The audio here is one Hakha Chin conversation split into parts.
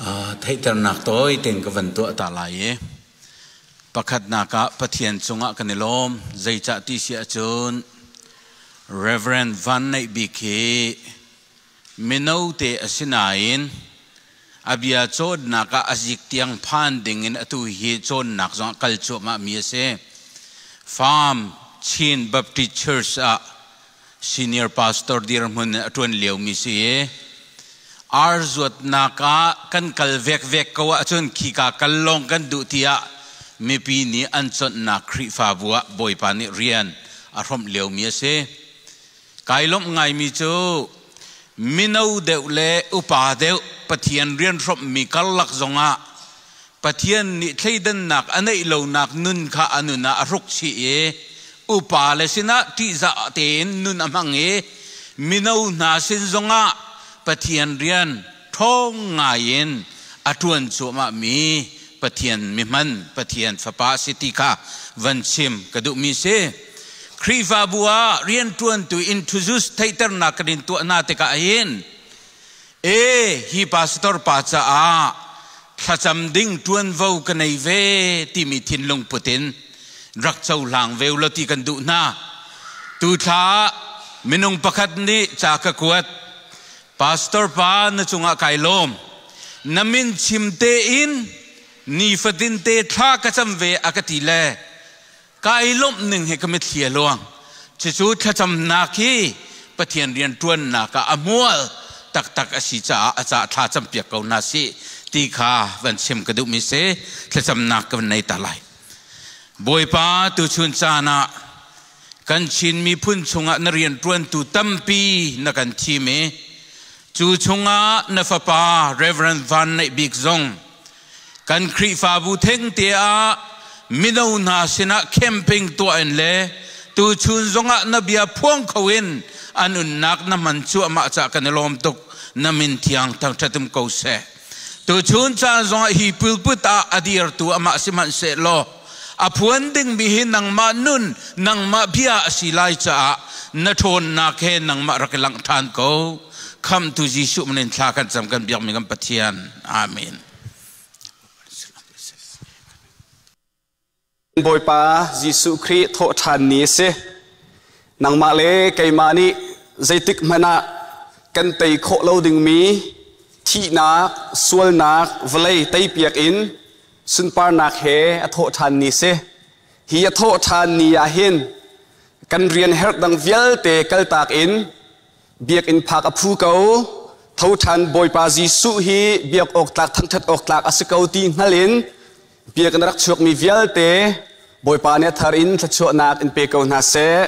Theihternak tawi tein ka van tuah ta lai i pakhatnak ah Pathian cungah kan i lawm. Zeicah ti si ahcun Reverend Van Neih Bik hi mino te a si nain a bia cawnnak ah a zik tiang phan ding in atu hi cawnnak zong kal cuahmah mi a si. Farm Chin Baptist Church ah senior pastor dirhmun in a ṭuan liomi si i ar zuatnak ah kan kal vekvek ko ahcun khika kal lawng kan duh tiah mipi nih an chawnhnak Khrihfabu ah Bawipa nih rian a hrawmh liomi a si. Kai lawmh ngaimi cu mino deuh le upa deuh Pathian rian hrawmhmi karlak zongah Pathian nih thleidannak a neih lonak nun kha a nun ah a hruk chih i upa le sinah ṭihzah tein nun a hmang i mino hna sin zongah Pathian rian ṭhawng ngaiin a ṭuan cuahmahmi Pathian mihman Pathian Fapa a si ti kha van chim ka duhmi si. Khrihfabu ah rianṭuantu introduce theihternak kan in tuah hna tikah hin E hi pastor pa caah thlacam ding ṭuanvo ka nei ve timi thinlung put in rak cohlang ve ulaw ti kan duh hna. Tu thla ah minung pakhat nih ca ka kuat. Pastor pa na cungah kai lawm. Na min chim tein nifatin te thla ka cam ve a ka ti le Kai lawmh ning hi ka mitthli a luang. Cucu thlacamnak hi Pathian rianṭuannak ah a hmual taktak a si caah a ca thla campiak ko hna sih ti kha van chim ka duhmi si. Thlacamnak ka van nei ta lai. Bawipa, tuchun caan ah kan Chin miphun chungah na rianṭuantu tampi na kan thim i cu chungah na fapa Reverend Van Neih Bik zong Kan Khrihfabu thengte ah mino hna sinah camping tuah in le tuchun zongah na bia phuang kho in a nunnak na hman cuahmah cah kan i lawm tuk. Na min thiang thangṭhat um ko seh. Tuchun caan zongah hi pulput ah a dirtu amah sihmanhsehlaw a phuan dingmi hi nangmah nun, nangmah bia a si lai caah na ṭhawnnak he nangmah rak i langh ṭhan ko. Khamtu Jesuh min in thla kan cam kan biakmi kan Pathian. Amen. Bawipa Jesuh Khrih thawhṭhan ni a si. Nangmah le keimah nih zeitik hmanh ah kan tei khawh lo dingmi thihnak, sualnak, vawlei teipiak in sunparnak he a thawhṭhan ni a si. Hi a thawhṭhan ni ah hin kan rian herh dang vialte kaltak in Biakinn phak a phu ko. Tho ṭhan Bawipa Jesuh hi biak awk tlak thangṭhat awk tlak a si ko ti hngal in biakinn a rak chuakmi vialte Bawipa nih a thar in thluachuahnak in pe ko hna seh.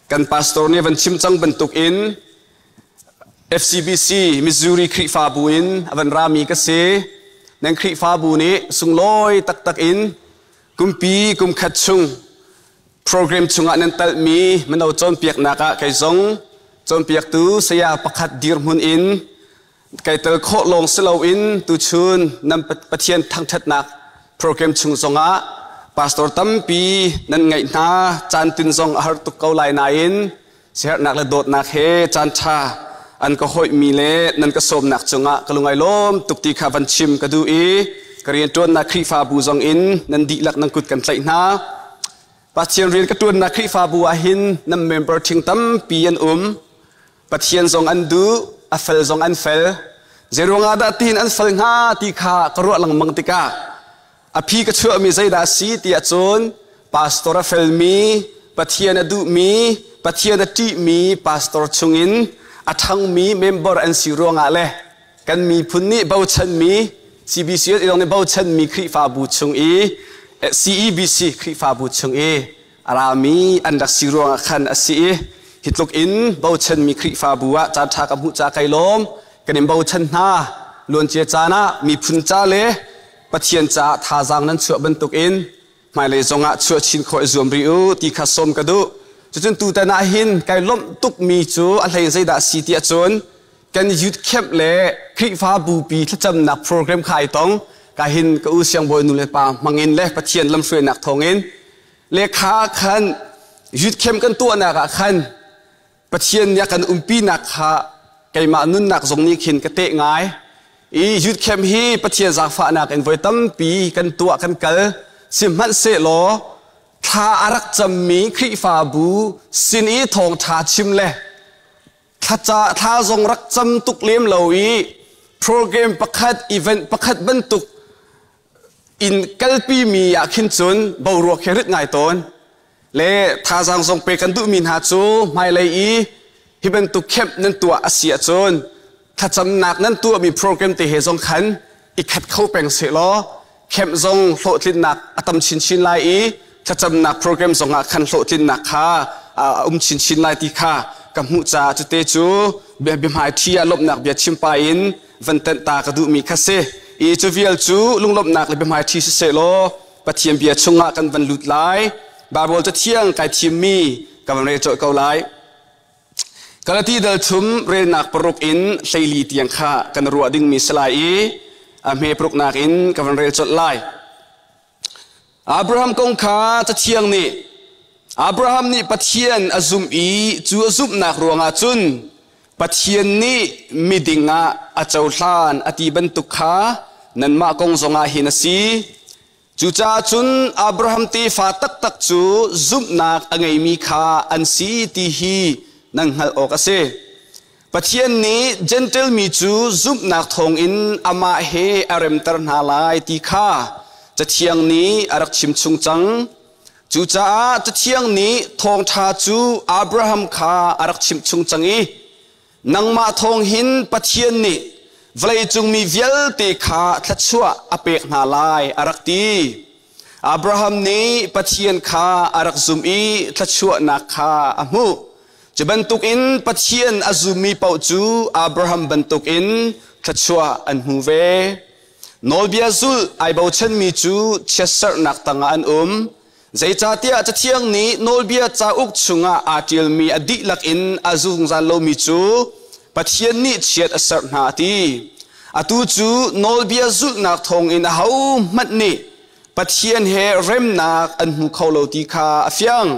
Kan pastor nih van chim cang bantuk in FCBC Missouri Khrihfabu in a van rami ka si. Nan Khrihfabu nih sunglawi taktak in kumpi kumkhat chung Program chungah nan talhmi mino cawnpiaknak ah kei zong cawnpiaktu saya pakhat dirhmun in kai tel khawh lawng si loin tuchun nan Pathian thangṭhatnak program chung zongah pastor tampi nan ngeih hna caan tin zong a har tuk ko lai nain siaherhnak le dawtnak he caan ṭha an ka hoihmi le nan ka sawmnak cungah ka lungai lawm tuk ti kha van chim ka duh i ka rianṭuannak Khrihfabu zong in nan dihlak nan kut kan tlaih hna. Pathian rian ka ṭuannak Khrihfabu ah hin nan member ṭhing tampi an um. Pathian zong an duh, a fel zong an fel. Zeiruangah dah tihin an fel hnga ti kha ka ruah lengmang tikah A phi ka chuahmi zeidah a si ti ahcun pastor a felmi, Pathian a duhmi, Pathian a ṭihmi pastor chungin a ṭhangmi member an si ruangah le kan miphun nih bochanmi CBC zong nih bochanmi Khrihfabu chung i CEBC Khrihfabu chung i a rami an rak si ruangah khan a si i hi tluk in bochanmi Khrihfabu ah caan ṭha ka hmuh ca kai lawm kan in bochan hna luancia caan ah miphun ca le Pathian caah thazaang nan chuah bantukin hmailei zongah chuah chin khawh i zuam rih u ti kha sawm ka duh. Cucun tutan ah hin kai lawmh tukmi cu a hlei zeidah a si ti ahcun kan youth camp le Khrihfa bupi thlacamnak program kha ai tong. Ka hin ka u siangbawi nu le pa hmangin le Pathian lamhruainak thawngin le kha khan youth camp kan tuahnak ah khan Pathian nih a kan umpinak kha keimah nunnak zong nih khin ka teh ngai. I youth camp hi Pathian zaangfahnak in voi tampi kan tuah kan kal. Sihmanhsehlaw thla a rak cammi Khrihfabu sin i thawngṭha chim le thlaca thla zong rak cam tuk lem lo i program pakhat event pakhat bantuk in kalpi mi ah khin cun boruak he rit ngai tawn le thazaang zong pe kan duhmi hna cu hmailei i hi bantuk camp nan tuah a si ahcun thlacamnak nan tuahmi program te he zong khan i khat kho peng sehlaw camp zong hlawhtlinnak a tam chinchin lai i thlacamnak program zong ah khan hlawhtlinnak kha a um chinchin lai ti kha ka hmuh caah cute cu biahmai ṭhi ah lawmhnak bia chim pa in van tenh ta ka duhmi kha si. I cu vial cu lunglawmhnak le biahmai ṭhi sisehlaw Pathian bia chungah kan van lut lai. Baibal cathiang kai thimmi ka van rel colh ko lai. Galati dal thum relnak paruk in 14 tiang kha kan ruah dingmi si lai i a hme paruknak in ka van rel colh lai. Abraham kong kha Cathiang nih Abraham nih Pathian a zumh i cu a zumhnak ruangah cun Pathian nih miding ah a cohlan a ti bantuk kha nanmah kong zongah hin a si. Cucaah cun Abraham tefa taktak cu zumhnak a ngeimi kha an si ti hi nan hngalh awk a si. Pathian nih Jentail mi cu zumhnak thawngin amah he a remter hna lai ti kha Cathiang nih a rak chimchung cang. Cucaah Cathiang nih thawngṭha cu Abraham kha a rak chimhchung cang i nangmah thawng hin Pathian nih vawleicung mi vialte kha thluachuah a pek hna lai a rak ti. Abraham nih Pathian kha a rak zumh i thluachuahnak kha a hmuh. Cu bantukin Pathian a zummi paoh cu Abraham bantukin thluachuah an hmu ve. Nawlbia zulh ai bochanmi cu chiatserhnak tangah an um. Zeicahtiah Cathiang nih nawlbia cauk chungah aa ṭialmi a dihlak in a zungzal lomi cu Pathian nih chiat a serh hna a ti. Atu cu nawlbia zulhnak thawngin ahohmanh nih Pathian he remnak an hmu kho lo ti kha a fiang.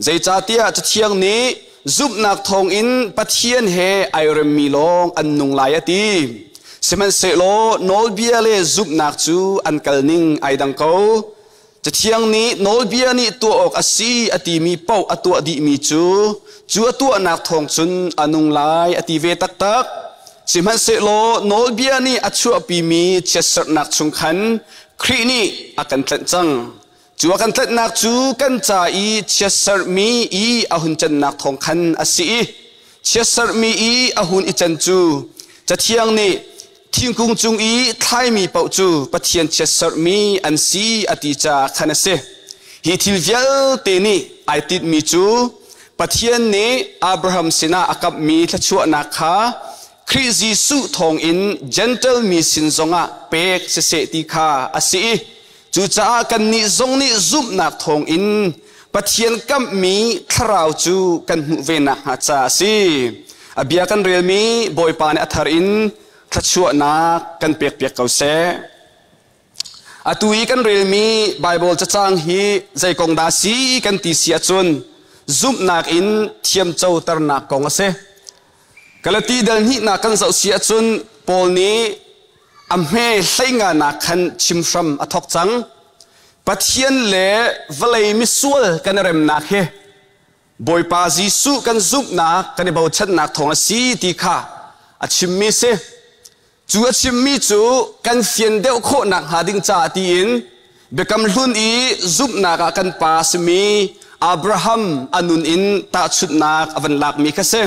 Zeicahtiah Cathiang nih zumhnak thawngin Pathian he ai remmi lawng an nung lai a ti. Sihmanhsehlaw nawlbia le zumhnak cu an kalning ai dang ko. Cathiang nih nawlbia nih tuah awk a si a timi paoh a tuah dihmi cu cu a tuahnak thawng cun a nung lai a ti ve taktak. Sihmanhsehlaw nawlbia nih a chuahpimi chiatserhnak chung khan Khrih nih a kan tlanh cang. Cu a kan tlanhnak cu kan ca i chiatserhmi i a hun cannak thawng khan a si i chiatserhmi i a hun i can cu Cathiang nih thingkung cung i thlaimi paoh cu Pathian chiatserhmi an si a ti caah khan a si. Hi thil vialte nih ai tinhmi cu Pathian nih Abraham sinah a kamhmi thluachuahnak kha Khrih Jesuh thawngin Jentail mi sin zongah pek siseh ti kha a si i cucaah kannih zong nih zumhnak thawngin Pathian kamhmi thlarau cu kan hmuh ve nakhnga caah a si. A bia kan relmi Bawipa nih a thar in thluachuahnak kan pekpiak ko seh. Atu i kan relmi Baibal cacang hi zei kong dah a si kan ti si ahcun zumhnak in thiamcoternak kong a si. Galati dal hnihnak kan zoh si ahcun Paul nih a hme hleinganak khan chim hram a thawk cang. Pathian le vawlei misual kan i remnak hi Bawipa Jesuh kan zumhnak kan i bochannak thawng a si ti kha a chimmi si. Cu a chimmi cu kan fian deuh khawh nakhnga ding caah tiin Biakam Hlun i zumhnak ah kan pa simi Abraham a nun in tahchunhnak a van lakmi kha si.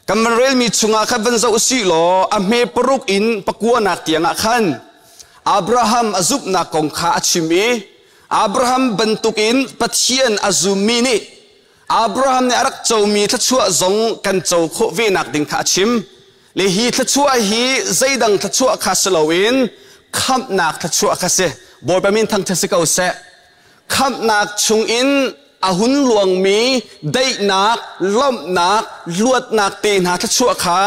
Kan van relmi chungah khan van zoh usih law a hme paruk in pakuanak tiangah khan Abraham a zumhnak kong kha a chim i Abraham bantukin Pathian a zummi nih Abraham nih a rak comi thluachuah zong kan co khawh ve nak ding kha a chim. Le hi thluachuah hi zeidang thluachuah kha si loin khamhnak thluachuah kha si. Bawipa min thangṭhat si ko seh. Khamhnak chungin a hun luangmi daihnak, lawmhnak, luatnak te hna thluachuah kha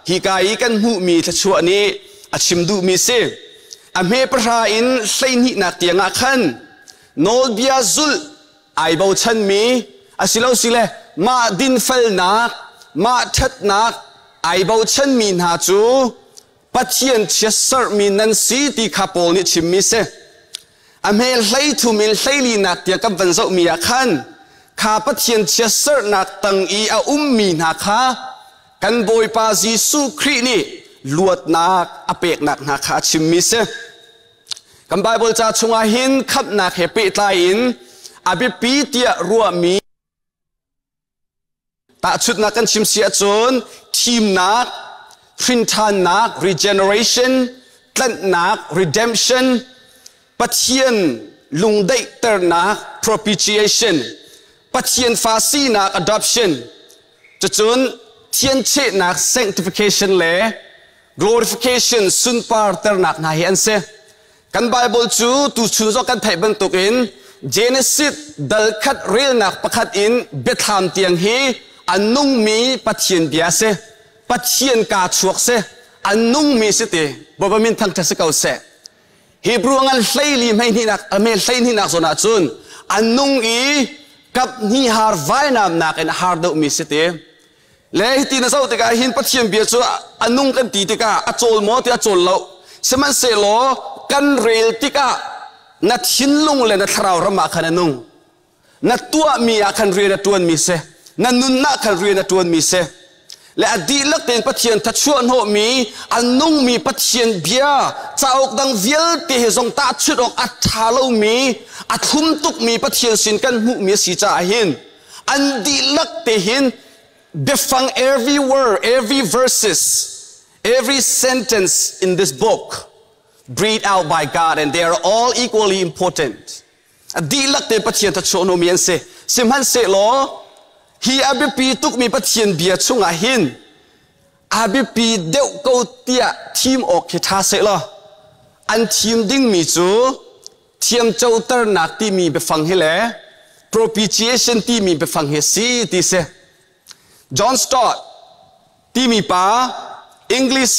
hika i kan hmuhmi thluachuah nih a chim duhmi si. A hme pahra in 12nak tiangah khan nawlbia zulh ai bochanmi asilo sile mah dinfelnak, mah ṭhatnak ai bochanmi hna cu Pathian chiatserhmi nan si ti kha Paul nih chimmi si. A hme hlei thum in hleilinak tiang kan van zohmi ah khan kha Pathian chiatserhnak tang i a ummi hna kha kan Bawipa Jesuh Khrih nih luatnak a peknak hna kha a chimmi si. Kan Bible ca chungah hin khamhnak he pehtlai in a biapi tiah ruahmi Tahchunhnak kan chim si ahcun thimnak, hrinṭhannak, regeneration, tlanhnak, redemption, Pathian lungdaihternak, propitiation, Pathian fa sinak, adoption, cucun thianchehnak, sanctification le glorification, sunparternak hna hi an si. Kan Bible cu tuchun zong kan theih bantukin Genesis dal khat relnak pakhat in biathlam tiang hi a nungmi Pathian bia si. Pathian kaa chuak si. A nungmi si ti. Bawipa min thangṭhat si ko seh. Hebrew ngan hleili hmeihnihnak ame hleihnihnak zawn ah cun a nung i kap hnih har vainam nakin a har deuhmi si ti. Le hiti na zoh tikah hin Pathian bia cu a nung kan ti tikah a cawl maw ti a cawl lo. Sihmanhsehlaw kan rel tikah na thinlung le na thlarau ram ah khan a nung. Na tuahmi ah khan rian a ṭuanmi si. Na nunnak khan rian a ṭuanmi si. Le a dihlak tein Pathian thachuah hnawhmi a nungmi Pathian bia cauk dang vialte he zong tahchunh awk a ṭha lomi a thlum tukmi Pathian sin kan hmuhmi a si caah hin an dihlak te hin biafang every word, every verses, every sentence in this book breathed out by God and they are all equally important. A dihlak te Pathian thachuah mi an si. Sihmanhsehlaw hi a biapi tukmi Pathian bia chungah hin a biapi deuh ko tiah thim awk khi ṭha sehlaw an thim dingmi cu thiamcoternak timi biafang hi le propitiation timi biafang hi si ti si. John Stott timi pa English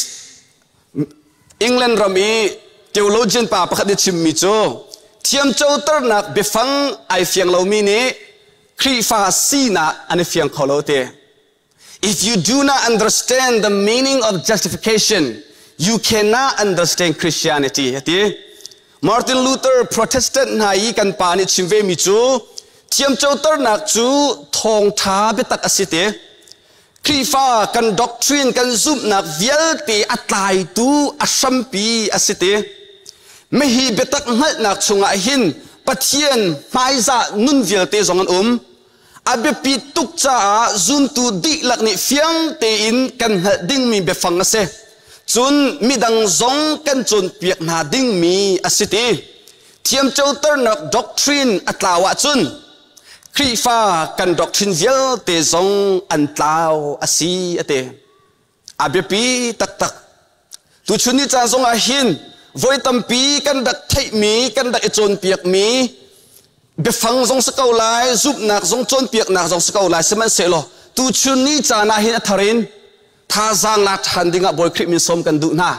England ram i theologian pa pakhat nih chimmi cu thiamcoternak biafang ai fiang lomi nih Khrihfa sinak an i fiang kho lo ti. If you do not understand the meaning of justification, you cannot understand Christianity. Ati. Martin Luther Protestant hna i kan pa nih chim ve mi cu thiamcoternak cu thawngṭha biatak a si ti. Khrihfa kan doctrine kan zumhnak vialte a tlaitu a hrampi a si ti. Mihi biatak hngalhnak chungah hin Pathian hmaizah nun vialte zong an um. A biapit tuk caah zumtu dihlak nih fiang tein kan hngalh dingmi biafang a si. Cun midang zong kan cawnpiak hna dingmi a si ti. Thiamcoternak doctrine a tlau ahcun Khrihfa kan doctrine vialte zong an tlau a si a ti. A biapi taktak. Tuchun ni caan zongah hin voi tampi kan rak theihmi, kan rak i cawnpiakmi biafang zong si ko lai, zumhnak zong cawnpiaknak zong si ko lai, sihmanhsehlaw tuchun ni caan ah hin a thar in thazaang lak ṭhan dingah Bawi Khrih min sawm kan duh hna.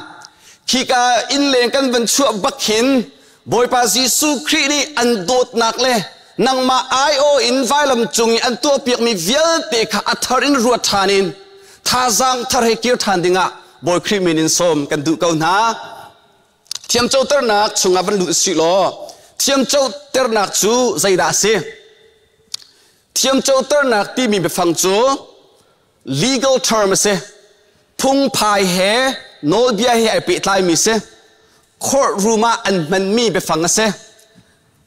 Khika innleng kan van chuah bak hin Bawipa Jesuh Khrih nih an dawtnak le nangmah aiawh in vailam cung i an tuahpiakmi vialte kha a thar in ruat ṭhan in thazaang thar he kir ṭhan dingah Bawi Khrih min in sawm kan duh ko hna. Thiamcoternak chungah van lut usih law thiamcoternak cu zeidah a si? Thiamcoternak timi biafang cu legal term a si. Phungphai he nawlbia he ai pehtlaimi si. Courtroom ah an hmanmi biafang a si.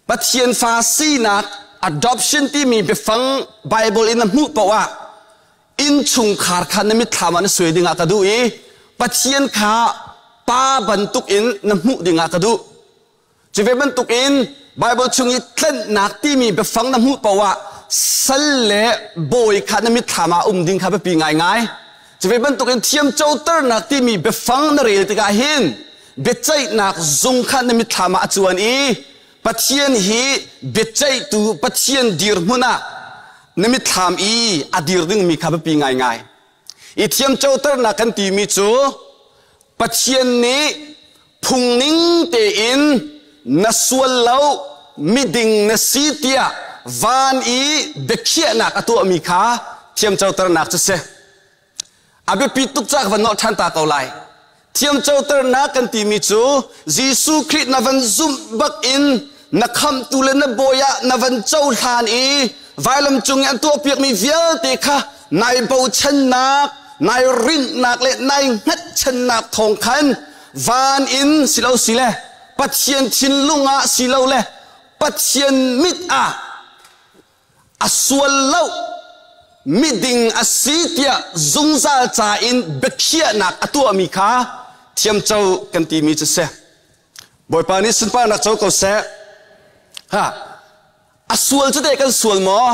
Pathian fa sinak adoption timi biafang Bible in na hmuh paoh ah innchungkhar kha na mitthlam ah na suai dingah ka duh i Pathian kha pa bantuk in na hmuh dingah ka duh. Cu ve bantukin Bible chung i tlenhnak timi biafang na hmuh paoh ah sal le bawi kha na mitthlam ah um ding kha biapi ngaingai. Cu ve bantukin thiamcoternak timi biafang na rel tikah hin biaceihnak zung kha na mitthlam ah a cuan i Pathian hi biaceihtu Pathian dirhmun ah na mitthlam i a dir dingmi kha biapi ngaingai. I thiamcoternak kan timi cu Pathian nih phungning tein na sual lo miding na si tiah van i biakhiahnak a tuahmi kha thiamcoternak cu si. A biapi tuk caah ka van nawh ṭhan ta ko lai. Thiamcoternak kan timi cu Jesuh Khrih na van zumh bak in na khamhtu le na bawi ah na van cohlan i vailam cung i an tuahpiakmi vialte kha nai bochannak, nai rinhnak le nai hngatchannak thawng khan van in silo sile Pathian thinlung ah silo le Pathian mit ah a sual lo miding a si tiah zungzal ca in biakhiahnak a tuahmi kha thiamco kan timi cu si. Bawipa nih sunparnak co ko seh. Ha a sual cu teh kan sual maw?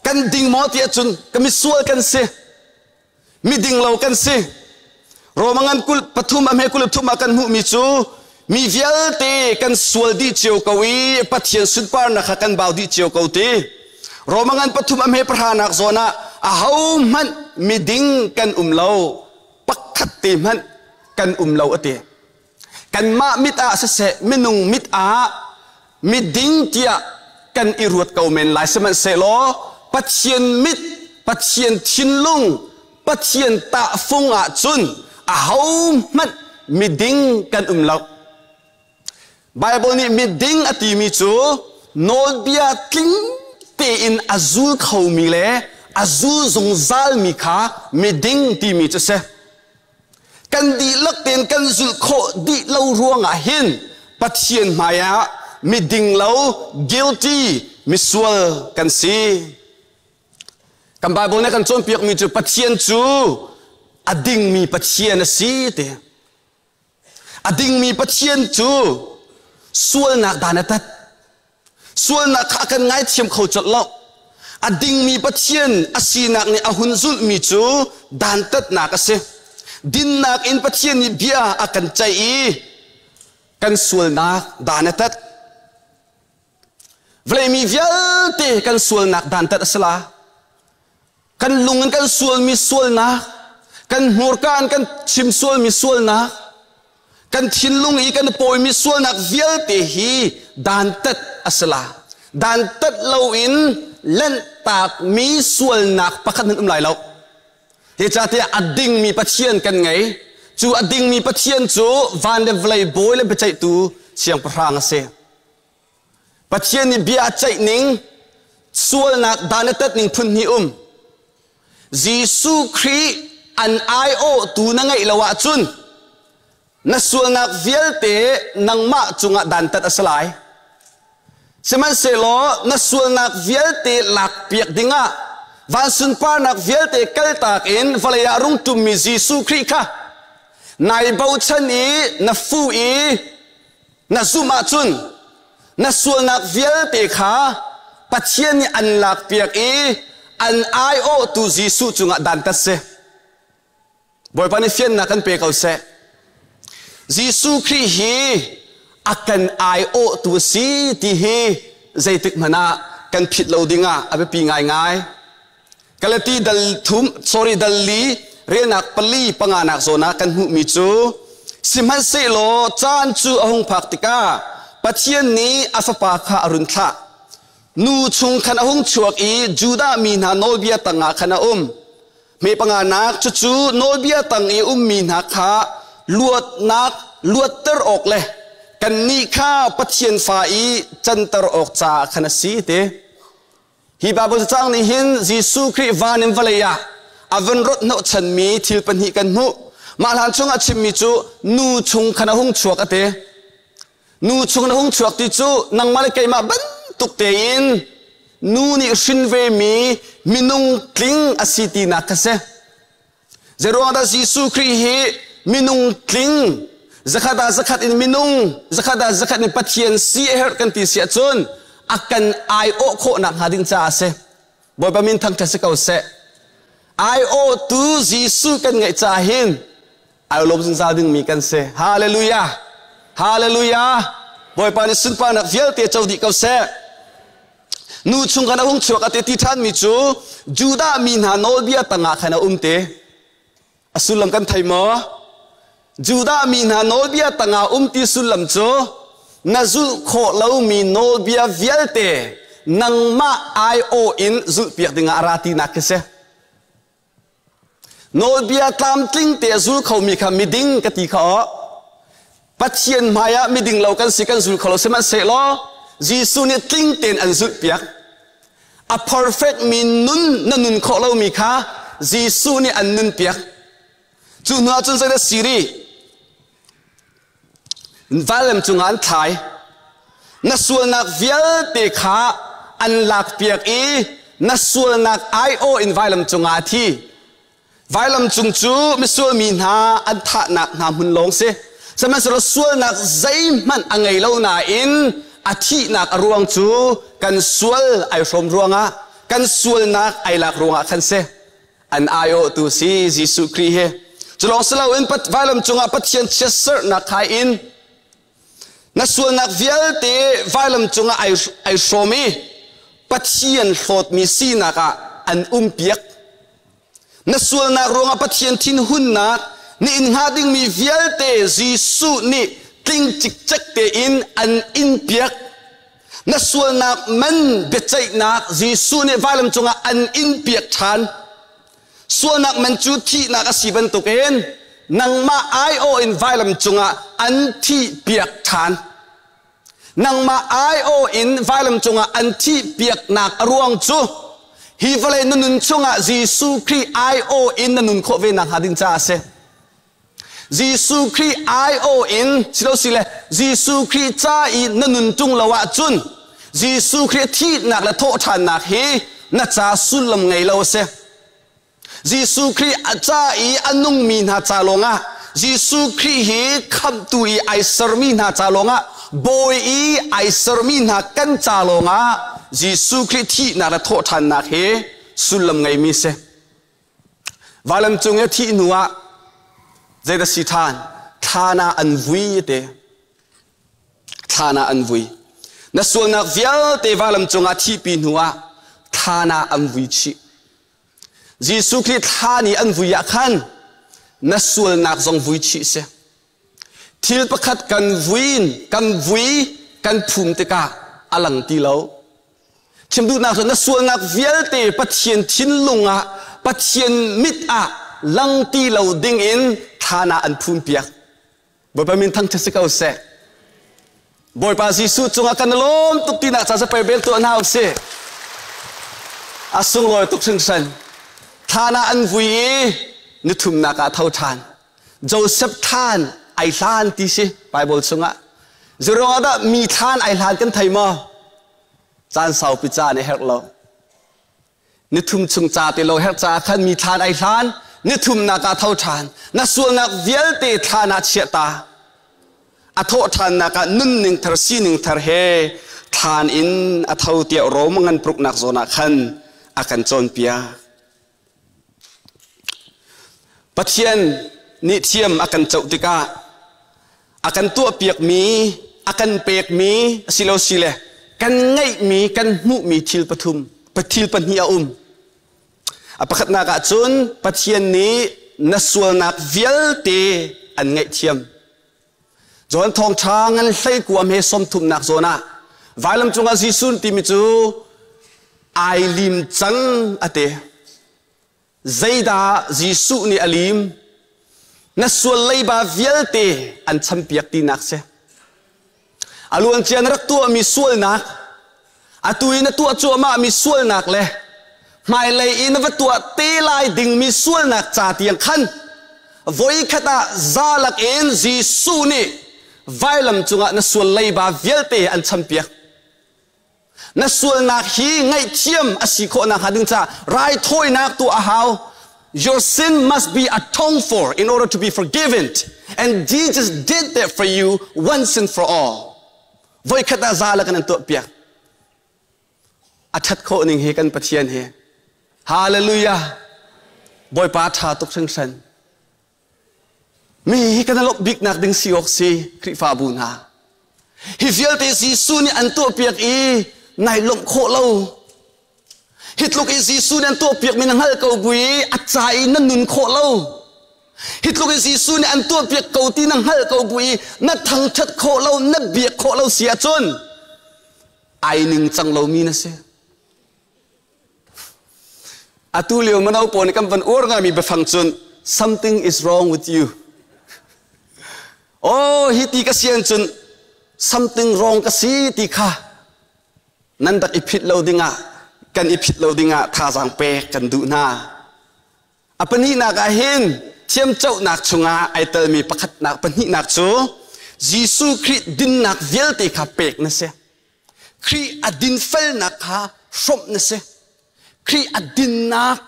Kan ding maw ti ahcun ka misual kan si. Miding lo kan si. Roma ngan kul pathum a hme kul thum ah kan hmuhmi cu mi vialte kan sual dih cio ko i Pathian sunparnak kha kan bau dih cio ko ti. Roma ngan pathum a hme pahranak zawn ah ahohmanh miding kan um lo, pakhat te hmanh kan um lo a ti. Kanmah mit ah siseh minung mit ah miding tiah kan i ruat ko men lai sihmanhsehlaw Pathian mit, Pathian thinlung, Pathian tahfung ah cun ahohmanh miding kan um lo. Bible nih miding a timi cu nawlbia tling tein a zul khomi le a zul zungzalmi kha miding timi cu a si. Kan dihlak tein kan zulh khawh dih lo ruangah hin Pathian hmaiah miding lo, guilty, misual kan si. Kan Bible nih kan cawnpiakmi cu Pathian cu a dingmi Pathian a si ti. A dingmi Pathian cu sualnak dan a tat. Sualnak kha a kan ngaithiam kho colh lo. A dingmi Pathian a sinak nih a hun zulhmi cu dantatnak a si. Dinnak in Pathian nih bia a kan ceih i kan sualnak dan a tat. Vawlei mi vialte kan sualnak dantat a si la. Kan lung in kan sualmi sualnak, kan hmurka in kan chim sualmi sualnak, kan thinlung i kan pawimi sualnak vialte hi dantat a si la. Dantat loin lanhtakmi sualnak pakhat hmanh um lai lo. Zeicahtiah a dingmi Pathian kan ngei. Cu a dingmi Pathian cu van le vawlei bawi le biaceihtu siangpahrang a si. Pathian nih bia a ceih ning, sualnak dan a tat ning phun hnih um. Jesuh Khrih an aiawhtu na ngeih lo ahcun na sualnak vialte nangmah cungah dantat a si lai. Sihmanhsehlaw na sualnak vialte lakpiak dingah van sunparnak vialte kaltak in vawlei ah rung ṭummi Jesuh Khrih kha nai bochan i na fuh i na zumh ahcun na sualnak vialte kha Pathian nih an lakpiak i an aiawhtu Jesuh cungah dantat si. Bawipa nih fiannak kan pe ko seh. Jesuh Khrih hi a kan aiawhtu a si ti hi zeitik hmanh ah kan phit lo dingah a biapi ngaingai. Galati dal thum sorry dal li relnak pali panganak zawn ah kan hmuhmi cu sihmanhsehlaw caan cu a hung phak tikah Pathian nih a fapa kha a run thlah. Nu chung khan a hung chuak i Judah mi hna nawlbia tangah khan a um. Me panganak cucu nawlbia tang i ummi hna kha luatnak luatter awk le kannih kha Pathian fa i canter awk caah khan a si ti. Hi Baibal cacang nih hin Jesuh Khrih van in vawlei ah a van rawt hnawhchanmi thil pahnih kan hmuh. Mah hlan chung ah chimmi cu nu chung khan a hung chuak a ti. Nu chung na hung chuak ti cu nangmah le keimah bantuk tein nu nih hrin vemi minung tling a si tinak kha si. Zeiruang dah Jesuh Khrih hi minung tling zakhat ah zakhat in minung zakhat ah zakhat in Pathian si a herh kan ti si ahcun a kan aiawh khawhnak hnga ding caah a si. Bawipa min thangṭhat si ko seh. Aiawhtu Jesuh kan ngeih caah hin ai lawm zungzal dingmi kan si. Hallelujah! Hallelujah! Bawipa nih sunparnak vialte co dih ko seh. Nu chung khan a hung chuak a ti ti ṭhanmi cu Judah mi hna nawlbia tangah khan a um te. A sullam kan thei maw? Judah mi hna nawlbia tangah um ti sullam cu na zulh khawh lomi nawlbia vialte nangmah aiawh in zulhpiak dingah a ra tinak khi si. Nawlbia tlamtling te a zul khomi kha miding ka ti kha aw. Pathian hmaiah miding lo kan si kan zul kho lo sihmanhsehlaw Jesuh nih tling tein an zulhpiak. A perfect mi nun na nun khawh lomi kha Jesuh nih an nunpiak. Cu hnu ah cun zeidah si rih? Vailam cungah an thlai. Na sualnak vialte kha an lakpiak i na sualnak aiawh in vailam cungah a thi. Vailam cung cu misual mi hna an thahnak hna hmun lawng si. Sihmanhsehlaw sualnak zeihmanh a ngei lo nain a thihnak a ruang cu kan sual ai hrawm ruangah kan sualnak ai lak ruangah khan si. An aiawhtu si Jesuh Khrih hi. Cu lawng si loin vailam cungah Pathian chiatserhnak khai in na sualnak vialte vailam cungah ai hrawm i Pathian hlawtmi sinak ah an umpiak. Na sualnak ruangah Pathian thinhunnak na in hnga dingmi vialte Jesuh nih tling cikcek tein an inpiak. Na sualnak man biaceihnak Jesuh nih vailam cungah an in piak ṭhan. Sualnak man cu thihnak a si bantukin nangmah aiawh in vailam cungah an thih piak ṭhan. Nangmah aiawh in vailam cungah an thih piaknak a ruang cu hi vawlei na nun chungah Jesuh Khrih aiawh in na nun khawh ve nakhnga ding caah a si. Jesuh Khrih aiawh in silosile Jesuh Khrih ca i na nun ṭung lo ahcun Jesuh Khrih thihnak le thawhṭhannak hi na ca sullam ngei lo a si. Jesuh Khrih a ca i a nungmi hna ca lawngah Jesuh Khrih hi khamhtu i ai sermi hna ca lawngah bawi i ai sermi hna kan ca lawngah Jesuh Khrih thihnak le thawhṭhannak hi sullam ngeimi si. Vailam cung i a thih hnu ah zeidah si ṭhan? Thlan ah an vui te. Thlan ah an vui. Na sualnak vialte vailam cungah thihpi hnu ah thlan ah an vui chih. Jesuh Khrih thlan i an vui ah khan na sualnak zong vui chih si. Thil pakhat kan vuin kan vui kan phum tikah a lang ti lo. Chim duhnak cu na sualnak vialte Pathian thinlung ah Pathian mit ah lang ti lo ding in thlan ah an phumpiak. Bawipa min thangṭhat si ko seh. Bawipa Jesuh cungah kan lawm tuk tinak ca zapei bel tuah hna usih. A sunglawi tuk hringhran. Thlan ah an vui i nithumnak ah tho ṭhan. Joseph thlan ai hlan ti si Bible chungah. Zeruang ah dah mi thlan ai hlan kan thei maw? Caan saupi ca nih herh lo. Nithum chung ca te lo herh caah khan mi thlan ai hlan, nithumnak ah tho ṭhan. Na sualnak vialte thlan ah chiah ta. A thawh ṭhannak ah nunning thar sining thar he thlan in a tho tiah Rom ngan pruknak zawn ah khan a kan cawnpiak. Pathian nih thiam a kan coh tikah a kan tuahpiakmi, a kan pekmi asilosile kan ngeihmi, kan hmuhmi thil pathum, thil pahnih a um. A pakhatnak ah cun Pathian nih na sualnak vialte an ngaihthiam. John thawngṭha ngan hlei kuam he sawmthumnak zawn ah vailam cungah Jesuh timi cu ai lim cang a ti. Zeidah Jesuh nih a lim? Na sual leiba vialte an champiak tinak si. A luancia na rak tuahmi sualnak, atu i na tuah cuahmahmi sualnak le hmailei i na va tuah te lai dingmi sualnak ca tiang khan voikhat ah zalak in Jesuh nih vailam cungah na sual leiba vialte an champiak. Na sualnak hi ngaihthiam a si khawh nakhnga ding caah raithawinak tuah a hau. Your sin must be atoned for in order to be forgiven. And Jesus did that for you once and for all. Voikhat ah za la kan an tuahpiak. A ṭhat khawh ning hi kan Pathian hi. Hallelujah. Bawipa ṭha tuk hringhran. Mi hi kan lawmh biknak ding si awk si Khrihfabu hna. Hi vialte Jesuh nih an tuahpiak i nai lawmh khawh lo. Hi tluk i Jesuh nih an tuahpiak mi na hngalh ko bu i a ca i na nun khawh lo. Hi tluk i Jesuh nih an tuahpiak ko ti na hngalh ko bu i na thangṭhat khawh lo, na biak khawh lo si ahcun ai ningcang lomi na si. Atu lio mano pawl nih kan van uar ngaimi biafang cun something is wrong with you. Oh, hi ti ka si ahcun something wrong ka si ti kha nan rak i phit lo dingah kan i phit lo dingah thazaang pek kan duh hna. A pahnihnak ah hin thiamcohnak chungah ai telmi pakhatnak pahnihnak cu Jesuh Khrih dinnak vialte kha pek na si. Khrih a dinfelnak kha hrawmh na si. Khrih a dinnak,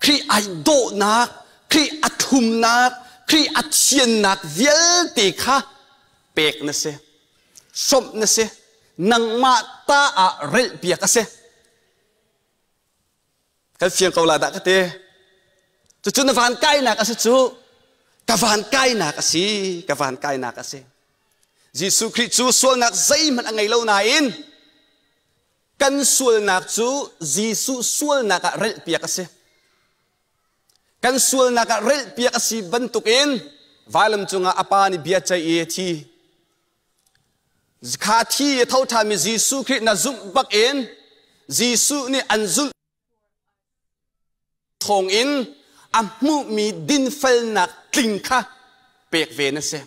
Khrih ai dawhnak, Khrih a thumnak, Khrih a thiannak vialte kha pek na si. Hrawmh na si. Nangmah ta ah relhpiak a si. Kan fiang ko la dah ka ti. Cucu na van kainak a si cu. Ka van kainak a si. Ka van kainak a si. Jesuh Khrih cu sualnak zeihmanh a ngei lo nain kan sualnak cu Jesuh sualnak ah relhpiak a si. Kan sualnak ah relhpiak a si bantukin vailam cungah a pa nih bia ceih i a thi. Kha thi a tho ṭhanmi Jesuh Khrih na zumh bakin Jesuh nih an zulh thawngin a hmuhmi dinfelnak tling kha pek ve na si.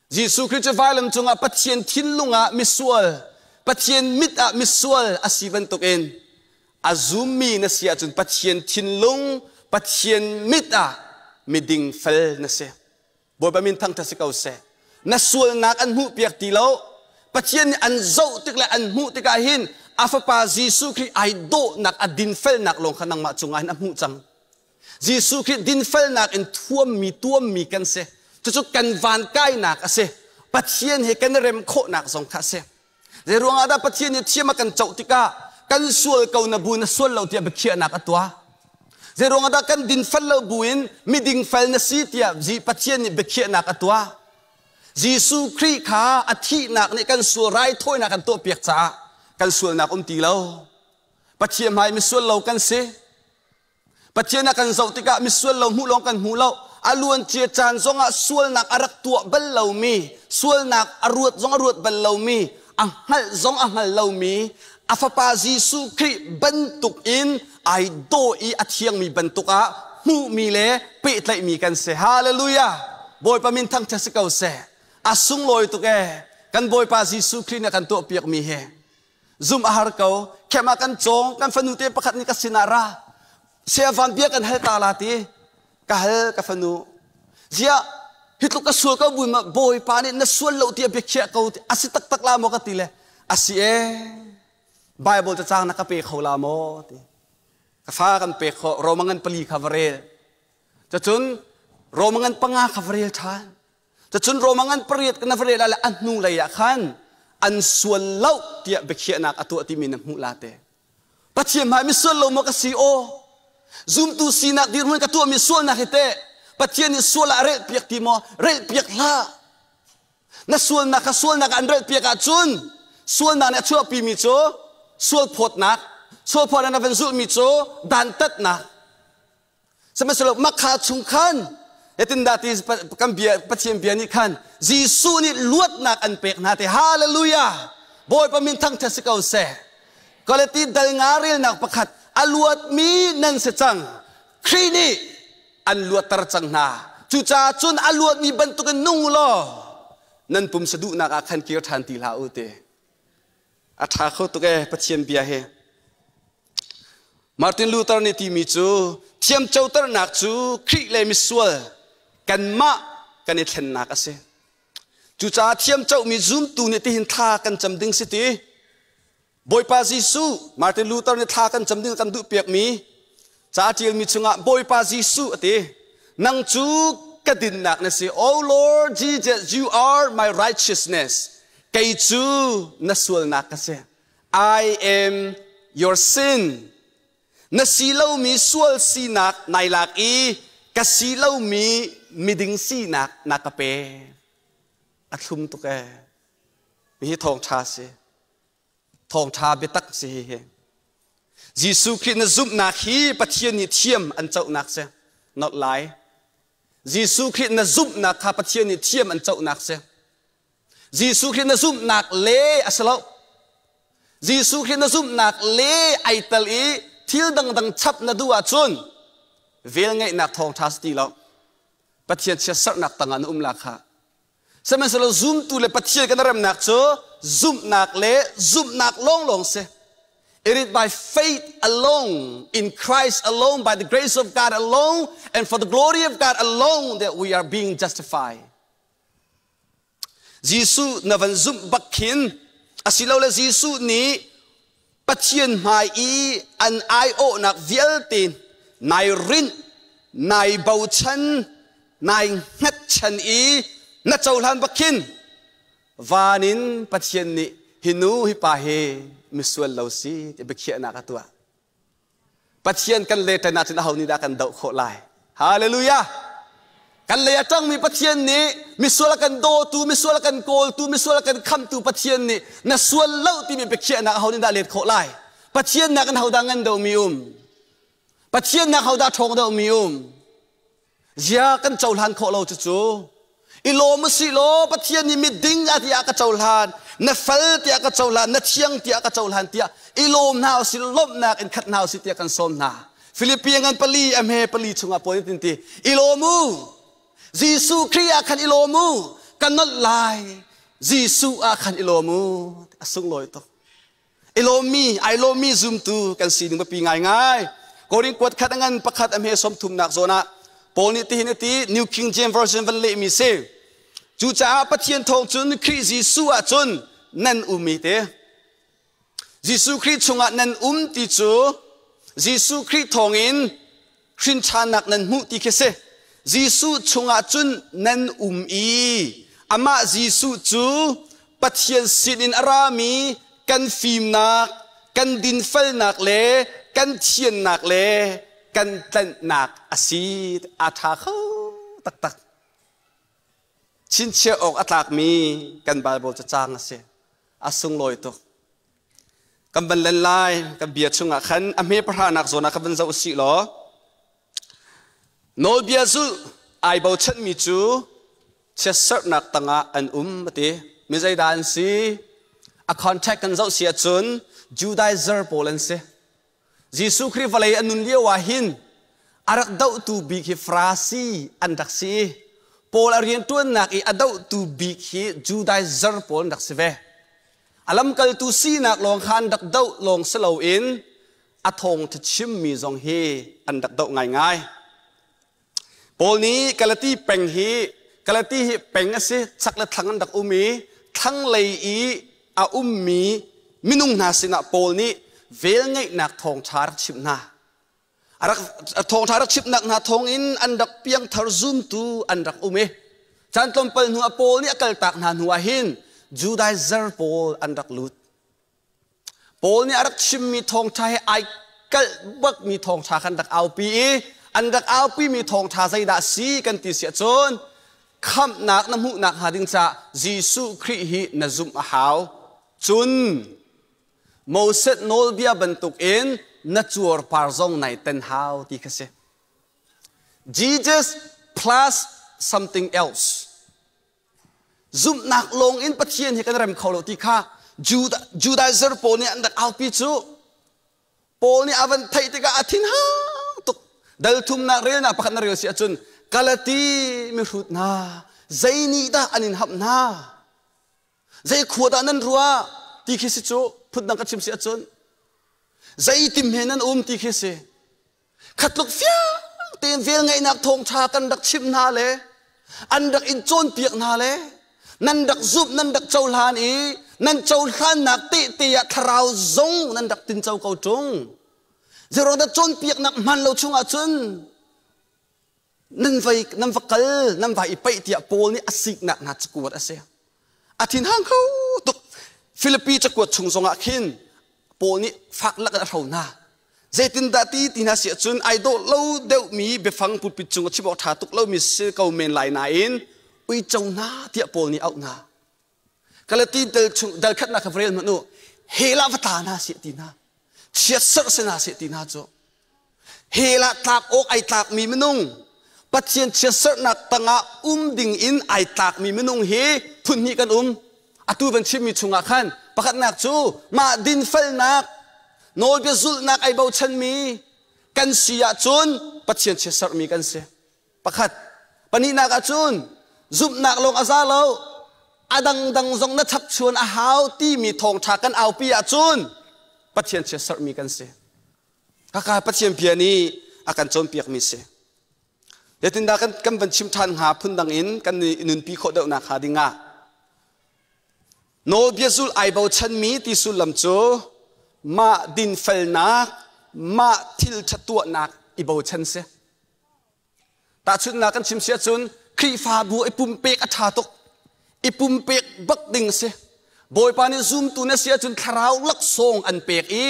Jesuh Khrih cu vailam cungah Pathian thinlung ah misual, Pathian mit ah misual a si bantukin a zummi na si ahcun Pathian thinlung, Pathian mit ah miding fel na si. Bawipa min thangṭhat si ko seh. Na sualnak an hmuhpiak ti lo. Pathian nih an zoh tik le an hmuh tikah hin a fapa Jesuh Khrih ai dawhnak, a dinfelnak lawng kha nangmah cungah hin a hmuh cang. Jesuh Khrih dinfelnak in thuammi, tuammi kan si. Cucu kan van kainak a si. Pathian he kan i rem khawhnak zong kha a si. Zei ruangah dah Pathian nih thiam a kan coh tikah kan sual ko na bu na sual lo tiah biakhiahnak a tuah? Zei ruangah dah kan dinfel lo buin miding fel na si tiah Pathian nih biakhiahnak a tuah? Jesuh Khrih kha a thihnak nih kan sual raithawinak kan tuahpiak caah kan sualnak um ti lo. Pathian hmai misual lo kan si. Pathian a kan zoh tikah misual lo hmuh lawng kan hmu lo. A luancia caan zongah sualnak a rak tuah bal lomi, sualnak a ruat zong a ruat bal lomi, a hngalh zong a hngal lomi, a fapa Jesuh Khrih bantuk in ai daw i a thiangmi bantuk ah hmuhmi le pehtlaihmi kan si. Hallelujah! Bawipa min thangṭhat si ko seh. A sunglawi tuk ee. Kan Bawipa Jesuh Khrih nih a kan tuahpiakmi hi. Zum a har ko. Khem ah kan cawng, kan fanu te pakhat nih ka sinah ra. Saya van bia kan hal ta la ti. Ka hal ka fanu. Ziah hi tluk ka sual ko buin ma Bawipa nih na sual lo tiah bia khiah ko ti asi taktak la maw ka ti le asi e Bible cacang na ka pe kho la maw ti ka fa kan pe kho Roma ngan pali kha va rel cacun Roma ngan panga kha va rel ṭhan Cacun Roma ngan pariat na va rel ah le a hnu lei ah khan an sual lo tiah biakhiahnak a tuah timi na hmuh la te. Pathian hmai misual lo maw ka si aw? Zumtu sinak dirhmun ka tuahmi sualnak hi teh Pathian nih sual ah a relhpiak ti maw? Relhpiak hlah. Na sualnak kha sualnak ah an relhpiak ahcun sualnak nih a chuahpimi cu sualphawtnak, sualphawtnak na van zulhmi cu dantatnak. Sihmanhsehlaw makha chung khan zeitindah ti kan bia Pathian bia nih khan Jesuh nih luatnak an pek hna te hallelujah Bawipa min thangṭhat si ko seh Galati dal nga relnak pakhat a luatmi nan si cang Khrih nih an luatter cang hna cucaah cun a luatmi bantukin nung u law nan pumsa duhnak ah khan kir ṭhan ti hlah u ti A ṭha kho tuk ee Pathian bia hi. Martin Luther nih timi cu thiamcoternak cu Khrih le misual kanmah kan i thlennak a si. Cucaah thiamcohmi zumtu nih tihin thla kan cam ding si ti. Bawipa Jesuh Martin Luther nih thla kan cam ding kan duhpiakmi ca ṭialmi chungah Bawipa Jesuh a ti. Nang cu ka dinnak na si. Oh Lord Jesus, you are my righteousness. Kei cu na sualnak ka si. I am your sin. Na si lomi sual sinak nai lak i ka si lomi miding sinak na ka pe. A thlum tuk ee. Hi thawngṭha si. Thawngṭha biatak si hihi. Jesuh Khrih na zumhnak hi Pathian nih thiam an cohnak si. Not lai. Jesuh Khrih na zumhnak kha Pathian nih thiam an cohnak si. Jesuh Khrih na zumhnak le a si lo. Jesuh Khrih na zumhnak le ai tel i thil dangdang chap na duh ahcun Velngeihnak thawngṭha si ti lo. Pathian chiatserhnak tangah na um la kha. Sihmanhsehlaw zumtu le Pathian kan remnak cu zumhnak le zumhnak lawnglawng si. It is by faith alone, in Christ alone, by the grace of God alone, and for the glory of God alone that we are being justified. Jesuh na van zumh bak khin asilole Jesuh nih Pathian hmai i an aiawhnak vialte nai rinh, nai bochan, nai hngatchan i na cohlan bak khin van in Pathian nih hi nu hi pa hi misual lo si ti biakhiahnak a tuah. Pathian kan le ṭan ahcun aho nih dah kan doh khawh lai? Hallelujah! Kan lei a ṭangmi Pathian nih misual a kan dawtu, misual a kan kawltu, misual a kan khamtu Pathian nih na sual lo timi biakhiahnak aho nih dah let khawh lai? Pathian nak in hodah ngan deuhmi um? Pathian nak hodah ṭhawng deuhmi um? Zia kan cohlan khawh lo cucu. I lawm usih law Pathian nih miding a tiah ka cohlan, na fel tiah ka cohlan, na thiang tiah ka cohlan tiah i lawm hna usih lawmhnak in khat hna usih tiah kan sawm hna. Philippi ngan pali a hme pali chungah pawl tin ti i lawm u. Jesuh Khrih ah khan i lawm u. Ka nolh lai. Jesuh ah khan i lawm u. A sunglawi tuk. I lawmmi, ai lawmmi zumtu kan sining biapi ngaingai. Korin kuat khat a ngan pakhat a hme sawmthumnak zawn ah Paul nih tihin a ti New King James Version van lehmi si. Cucaah Pathian thawng cun Khrih Jesuh ah cun nan um i te. Jesuh Khrih chungah nan um ti cu Jesuh Khrih thawngin hrinṭhannak nan hmuh ti khi si. Jesuh chungah cun nan um i amah Jesuh cu Pathian sinin a rami kan fimnak, kan dinfelnak le kan thiannak le kan tlanhnak a si. A ṭha kho taktak. Chinchiah awk a tlakmi kan Baibal cacang a si. A sunglawi tuk. Kan van len lai kan bia chungah khan a hme pahranak zawn ah khan van zoh usih law nawlbia zulh ai bochanmi cu chiatserhnak tangah an um a ti. Mi zeidah an si? A contact kan zoh si ahcun Judaizer pawl an si. Jesuh Khrih vawlei a nun lio ah hin a rak dohtu bik hi Farasi an rak si i Paul a rianṭuannak i a dohtu bik hi Judaizer pawl an rak si ve. A lamkaltu sinak lawng kha an rak doh lawng si loin a thawngṭha chimmi zong hi an rak doh ngaingai. Paul nih Galati peng hi Galati hi peng a si chak le thlang an rak um i thlanglei i a ummi minung hna sinah Paul nih velngeihnak thawngṭha rak chimh hna. A rak thawngṭha rak chimhnak hna thawngin an rak piangthar zumtu an rak um i caan tlawmpal hnu ah Paul nih a kaltak hna hnu ah hin Judaizer pawl an rak lut. Paul nih a rak chimmi thawngṭha he ai kalh bakmi thawngṭha khan rak aupi i an rak aupimi thawngṭha zeidah a si kan ti si ahcun khamhnak na hmuhnak hnga ding caah Jesuh Khrih hi na zumh a hau. Cun Moses nawlbia bantukin na cuarpar zong nai ten hau ti kha si. Jesus plus something else. Zumhnak lawng in Pathian hi kan rem kho lo ti kha Judaizer pawl nih an rak aupi cu Paul nih a van theih tikah a thin hang tuk. Dal thumnak relnak pakhat na rel si ahcun Galati mihrut hna zei nih dah an in hamh hna zei khua dah nan ruah ti khi si cu phundang ka chim si ahcun zeitim he nan um ti khi si Khatluk fiang tein velngeihnak thawngṭha kan rak chimh hna le an rak in cawnpiak hna le nan rak zumh nan rak cohlan i nan cohlannak tehte ah thlarau zong nan rak tinco ko ṭung. Zeiruangdah cawnpiaknak hman lo chungah cun nan vai nan va kal nan vai i paih tiah Paul nih a siknak hna cakuat a si. A thinhang kho tuk. Filipi cakuat chung zongah khin Paul nih fak lak in a hro hna. Zeitindah ti ti hna si ahcun ai dawh lo deuhmi biafang pulpit cung a chim awk ṭha tuk lomi si ko men lai nain uico hna tiah Paul nih a auh hna. Galati dal chung dal khatnak kha va rel hmanh u. Hell ah va tla hna seh ti hna. Chiatserh si hna seh ti hna cu. Hell ah tlak awk ai tlakmi minung Pathian chiatserhnak tangah um ding in ai tlakmi minung hi phun hnih kan um. Atu van chimmi chungah khan pakhatnak cu mah dinfelnak nawlbia zulhnak ai bochanmi Kan si ahcun Pathian chiatserhmi kan si. Pakhat. Pahnihnak ahcun zumhnak lawng a za lo. A dangdang zong na chapchuan a hau timi thawngṭha kan aupi ahcun Pathian chiatserhmi kan si. Kaka Pathian bia nih a kan cawnpiakmi si. Zeitindah kan, kan van chim ṭhan hnga phundang in kan i nunpi khawh deuhnak hnga dingah nawlbia zulh ai bochanmi ti sullam cu mah dinfelnak mah thil ṭha tuahnak i bochan si. Tahchunhnak kan chim si ahcun Khrihfabu i pumpek a ṭha tuk. I pumpek bak ding a si. Bawipa nih zumtu na si ahcun thlarau laksawng an pek i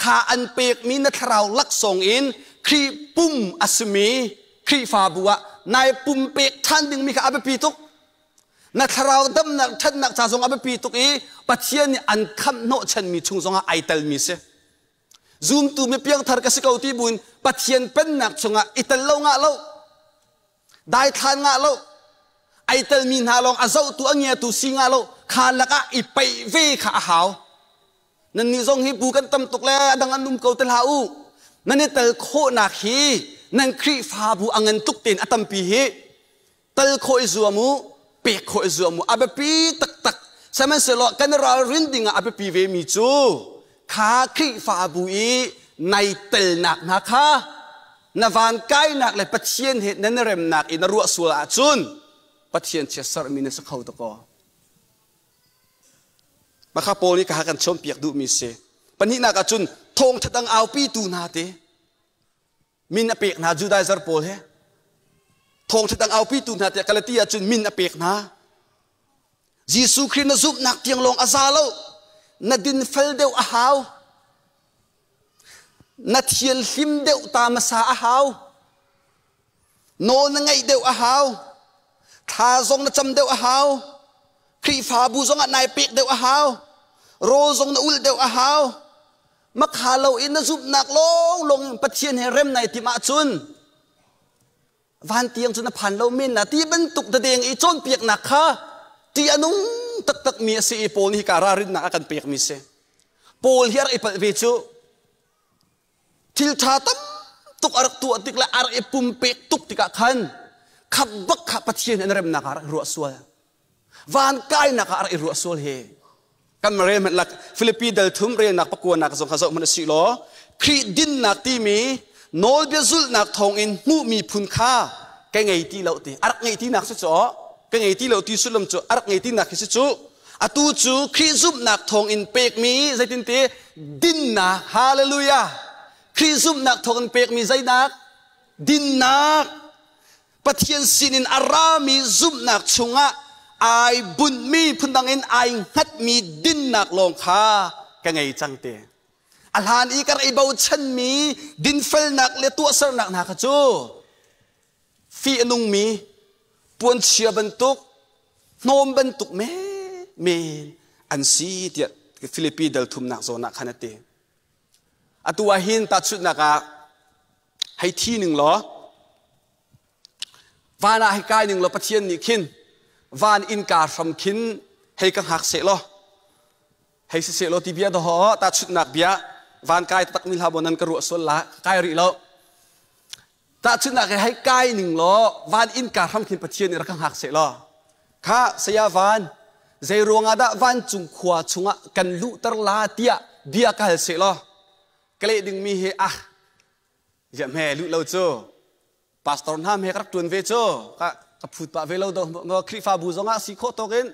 kha an pekmi na thlarau laksawng in Khrih pum a simi Khrihfabu ah nai pumpek ṭhan dingmi kha a biapi tuk. Na thlarau damnak ṭhatnak ca zong a biapi tuk i Pathian nih an khamh hnawhchanmi chung zongah ai telmi si. Zumtu mi piangthar ka si ko ti buin Pathian pennak chungah i tel lo ngah lo, daithlan ngah lo, ai telmi hna lawng a zohtu a ngiatu si ngah lo, kha lakah i peih ve kha a hau. Nannih zong hi bu kan tam tuk le a dang an um ko te hlah u. Nan i tel khawhnak hi nan Khrihfabu a ngan tuk tein a tampi hi tal khawh i zuam u, pek khawh i zuam u. A biapi taktak. Sihmanhsehlaw kan ralrin ding ah a biapi ve mi cu kha Khrihfabu i nai telnak hna kha na van kainak le Pathian he nan remnak i na ruah sual ahcun Pathian chiatserhmi na si kho tuk aw. Maka Paul nih ka kan cawnpiak duhmi si. Pahnihnak ahcun thawngṭha dang aupitu hna te min a pek hna Judaizer pawl he thawngṭha dang aupitu hna tiah Galatia cun min a pek hna. Jesuh Khrih na zumhnak tiang lawng a za lo na dinfel deuh a hau na thianhlim deuh ta hmasa a hau nawl na ngaih deuh a hau thla zong na cam deuh a hau Khrihfabu zong ah nai pek deuh a hau rawl zong na ulh deuh a hau makha lo in na zumhnak lawnglawng in Pathian he rem nai tim ahcun van tiang cu na phan lo men na ti bantuk dadeng i cawnpiaknak kha ti a nung taktak mi a si i Paul nih hika ralrinnak a kan pek mi si. Paul hi a rak i palh ve cu thil ṭha tam tuk a rak tuah tik le a rak i pumpek tuk tikah khan khap bak kha Pathian an remnak ah a rak ruah sual. Van kainak ah a rak i ruah sual hi kan rel hmanh lak Filipi dal thum relnak pakuanak zong kha zoh hmanh si law Khrih dinnak timi nawlbia zulhnak thawngin hmuhmi phun kha ka ngei ti lo ti a rak ngei ti nak si cu ka ngei ti lo ti sullam cu a rak ngei ti nak hi si cu atu cu Khrih zumhnak thawngin pekmi zeitinti dinnak hallelujah Khrih zumhnak thawngin pekmi zeinak dinnak Pathian sinin a rami zumhnak chungah ai bunhmi phundang in ai hngatmi dinnak lawng kha ka ngei cang te. A hlan i ka rak i bochanmi dinfelnak le tuahsernak hna kha cu fih a nungmi puanchia bantuk hnawm bantuk men an si tiah Filipi dal thumnak zawn ah khan a ti. Atu ah hin tahchunhnak ah hei thi ning law van ah hei kai ning law Pathian nih khin van innka hram khin hei ka hngak seh law hei si seh law ti bia dawh tahchunhnak bia van kai taktak mi hlah maw nan ka ruah sual la kai rih lo tahchunhnak hei kai ning law van innka hram khin Pathian nih rak ka hngak seh law kha saya van zei ruangah dah vancung khua chungah kan luhter la tiah bia ka hal seh law ka leh dingmi hi ah ziah hme luh lo cu pastor hna hme ka rak tuan ve cu ka ka phut pah ve lo do Khrihfabu zongah si khawh tawk in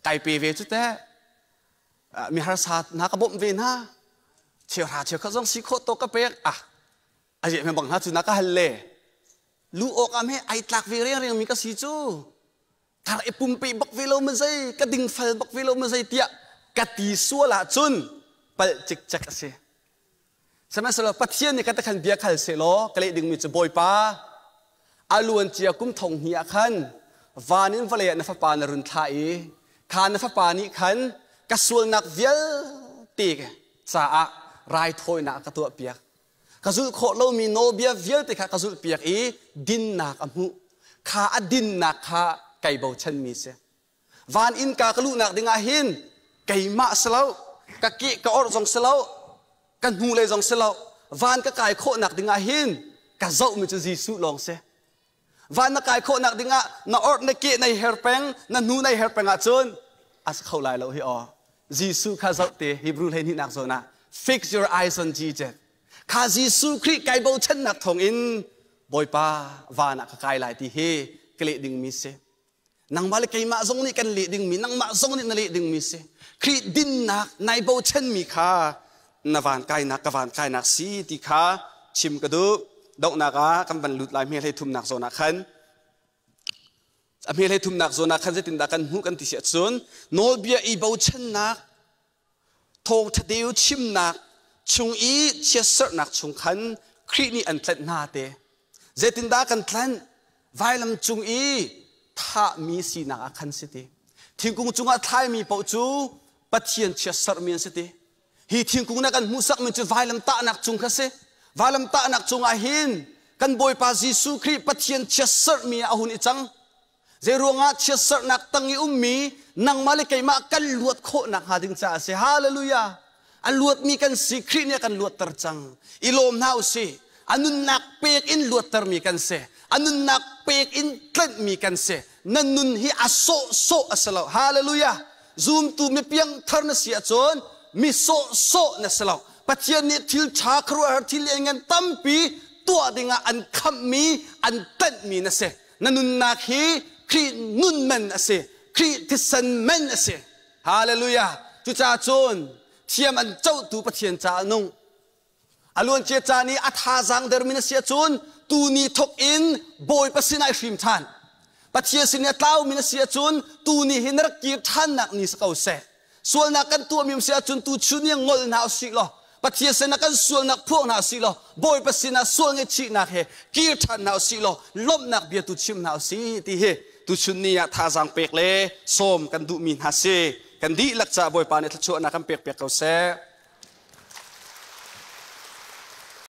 kai pe ve cu te mi harsa hna ka bawmh ve hna cheuhra cheukhat zong si khawh tawk ka pek ah aziah hme bang hna cu na ka hal le lu awk ah hme ai tlak ve reng reng mi ka si cu thar i pumpe bak ve lo ma zei ka dingfel bak ve lo ma zei tiah ka ti sual ahcun palh cikcek a si sihmanhsehlaw Pathian nih ka te khan bia khal sehlaw ka leh dingmi cu Bawipa a luan cia kum thong hnih ah khan van in vawlei ah na fapa na run thlah i kha na fapa nih khan ka sualnak vialte caah raithawinak a ka tuahpiak ka zulh khawh lomi nawlbia vialte kha ka zulhpiak i dinnak a hmuh kha a dinnak kha kai bochanmi si van innka ka luhnak dingah hin keimah si lo ka ke ka orh zong si lo ka hnulei zong si lo. Van ka kai khawhnak dingah hin ka zohmi cu Jesuh lawng si. Van na kai khawhnak dingah na orh na ke nei her peng, na hnu nei her peng ahcun a si kho lai lo hi aw. Jesuh kha zoh te Hebrew 12nak zawn ah fix your eyes on Jesus. Kha Jesuh Khrih kai bochannak thawngin Bawipa van ah ka kai lai ti hi ka leh dingmi si. Nangmah le keimah zong nih kan leh dingmi, nangmah zong nih na leh dingmi si. Khrih dinnak nai bochanmi kha na van kainak ka van kainak si ti kha chim ka duh. Donghnak ah kan van lut lai hme hlei thumnak zawn ah khan a hme hlei thumnak zawn ah khan zeitindah kan hmuh kan ti si ahcun nawlbia i bochannak thawngṭha deu chimnak chung i chiatserhnak chung khan Khrih nih an tlanh hna te. Zeitindah kan tlanh? Vailam cung i thahmi sinak ah khan si ti. Thingkung cungah thlaimi paoh cu Pathian chiatserhmi an si ti. Hi thingkung na kan hmuhsakmi cu vailam tahnak cung kha si. Vailam tahnak cungah hin kan Bawipa Jesuh Khrih Pathian chiatserhmi ah a hun i cang. Zeiruangah chiatserhnak tang i ummi nangmah le keimah kan luat khawh nakhnga ding caah a si. Hallelujah! A luatmi kan si, Khrih nih a kan luatter cang. I lawm hna u sih. A nunnak pek in luattermi kan si. A nunnak pek in tlanhmi kan si. Na nun hi a sawhsawh a si lo. Hallelujah! Zumtu mi piangthar na si ahcun mi sawhsawh na si lo. Pathian nih thil ṭha khuaruahhar thil lianngan tampi tuah dingah an khamhmi, an tlanhmi na si. Na nunnak hi Khrih nun man a si. Khrih thisen man a si. Hallelujah. Cucaah cun thiam an cohtu Pathian caah nung. A luancia caan i a thazaang dermi na si ahcun tuni thawk in Bawipa sinah i hrim ṭhan. Pathian sin i a tlaumi na si ahcun tuni hi na rak kir ṭhannak ni si ko seh. Sualnak kan tuahmi um si ahcun tuchun ni ngol hna usih law Pathian sinah kan sualnak phuang hna usih law Bawipa sinah sual ngaihchihnak he kir ṭhan hna usih law lawmhnak bia tu chim hna usih ti hi tuchun ni ah thazaang pek le sawm kan duhmi hna si. Kan dihlak caah Bawipa nih thluachuahnak kan pek piak ko seh.